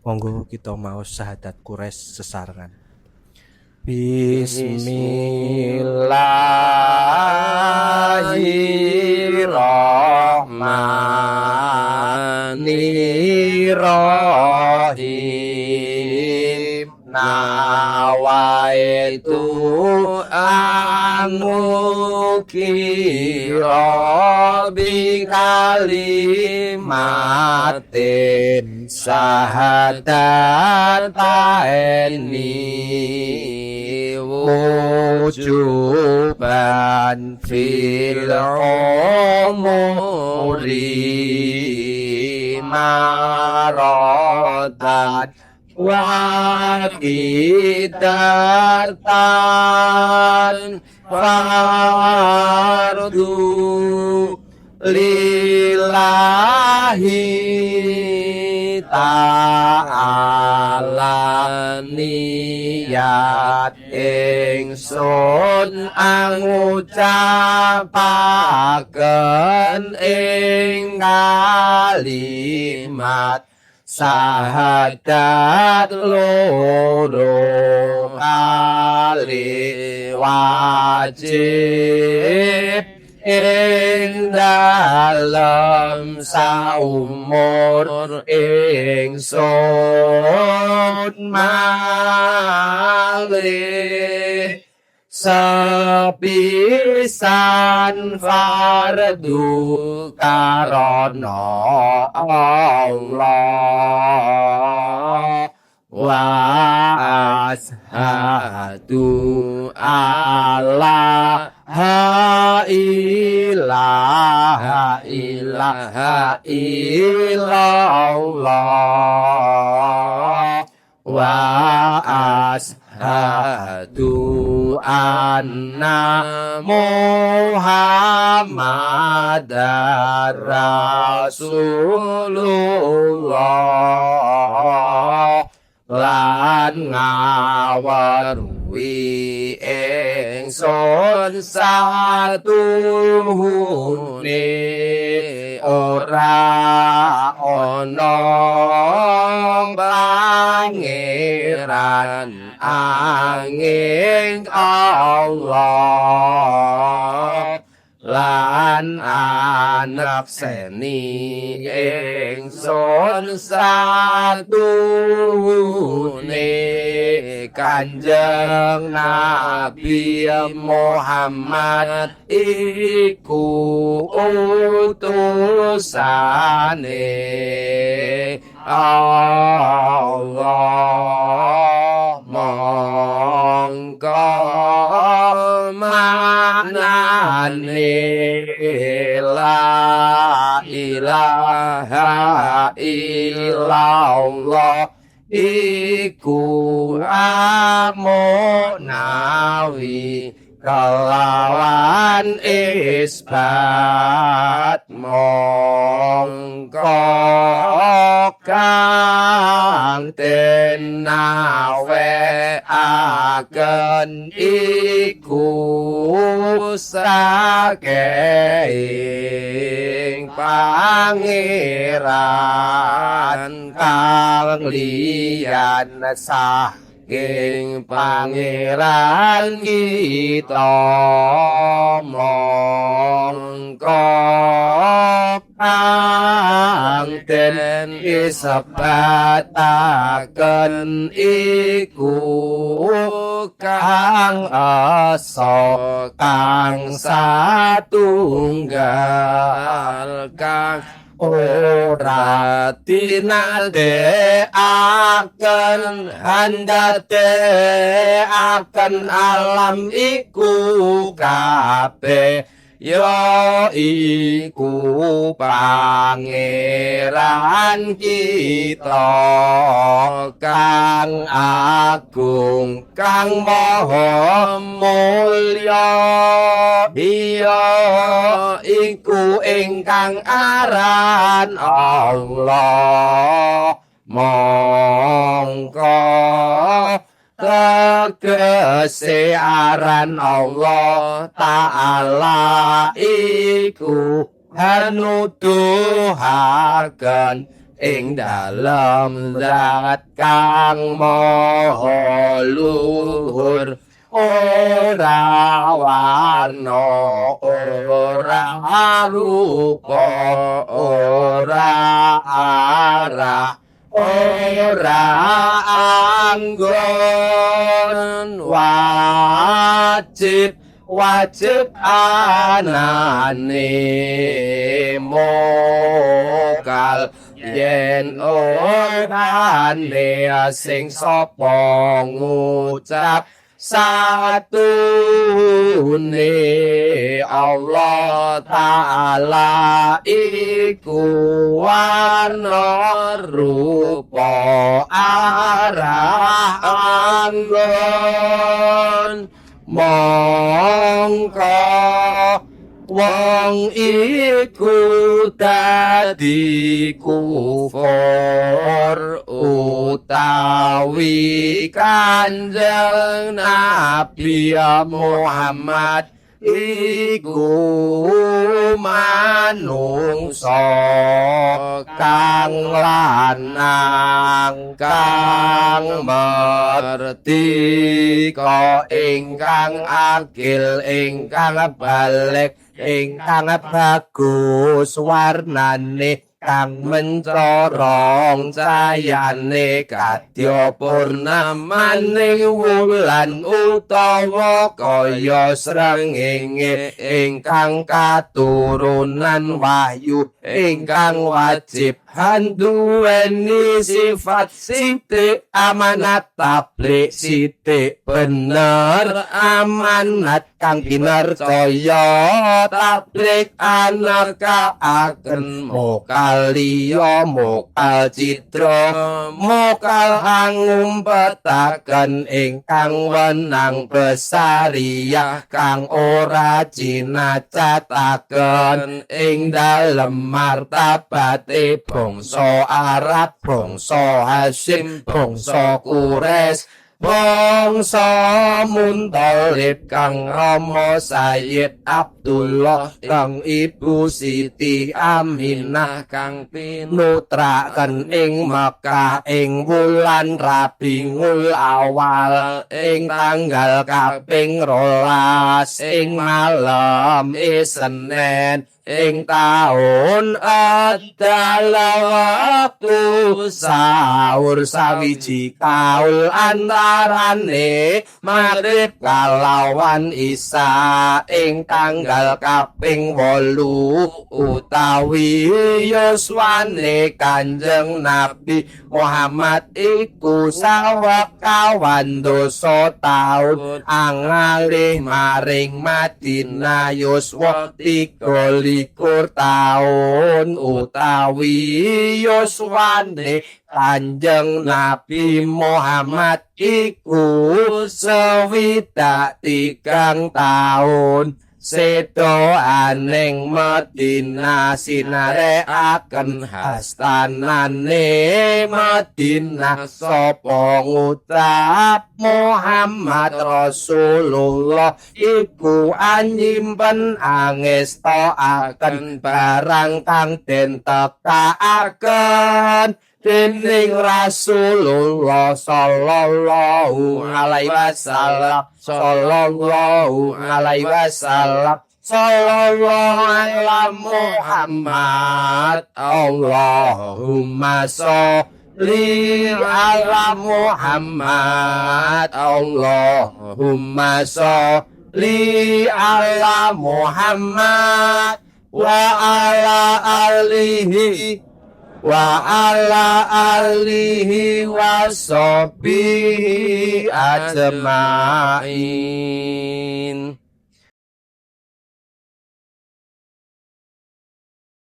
Monggo kita maos syahadat Quraisy sesarengan. Bismillahirrahmanirrahim. Nawaitu anukira bi kalimatin sahadataini wujuban fil umuri maratan wa kidartan fardu lillahi ta'ala niat ingsun angucapaken ing kalimat sahadat loro kali wajib ing dalem saumur ingsun malih sepisan fardu karana Allah wa ashadu alla ha ilaha ilaha illallah wa ashadu anna Muhammadar Rasulullah lan ngaweruhi ingsun satuhune ora ana pangeran angin Allah lan anekseni ingsun satuhune Kanjeng Nabi Muhammad iku utusane Allah. Mongko maknane la ilaha illallah iku amonawi kelawan isbat mongko kang den aken iku saking pangeran kang liyan saking pangeran kita mongko kang den isbataken iku kang esa kang satunggal kang ora tinadekaken handadekaken alam iku kabeh ya iku pangeran kita kang agung kang maha mulya iya iku ingkang aran Allah. Mongko tegese aran Allah Ta'ala iku hanuduhaken ing dalem zat kang maha luhur, ora warna, ora rupa, ora arah, ora anggon. Wajib wajib anane mokal yen orane sing sapa ngucap satune Allah Ta'ala iku warna, rupa, arah, anggon. Mongko wong iku dadi kufur utawi Kanjeng Nabi Muhammad iku manungsa kang lanang kang merdika, ingkang akil, ingkang balig, ingkang bagus warnane, kang mencorong cayane kadya purnamaning wulan utawa kaya srengenge, ingkang katurunan wahyu, ingkang wajib handuweni sifat sithik amanat tablik, sithik bener amanat kang pinercaya tablik anekaaken mokal liya, mokal cidra, mokal angumpetaken, ingkang wenang besariyah kang ora cinacataken ing dalem martabate bangsa Arab, bangsa Hasyim, bangsa Quraisy, bangsa Munthalib, kang rama Sayyid Abdullah, kang ibu Siti Aminah, kang pinutraken ing Mekah ing wulan Rabiul Awal ing tanggal kaping 12 ing malam Senin ing taun adalah wektu sahur sawiji kaul antarane maghrib kalawan Isya ing tanggal kaping 8 utawi yuswane Kanjeng Nabi Muhammad iku sawekawan dasa taun angalih maring Madinah yuswa 23 taun utawi yuswane Kanjeng Nabi Muhammad iku 63 taun. Sedo aning Madinah sinareaken hastanane Madinah, sapa ngucap Muhammad Rasulullah iku anyimpen angestakaken barang kang den tekaaken dening Rasulullah sallallahu alaihi wasallam, sallallahu alaihi wasallam, sallallahu ala Muhammad. Allahumma sholli ala Muhammad. Allahumma sholli ala Muhammad wa ala alihi wa ala alihi wa sahbihi ajmain.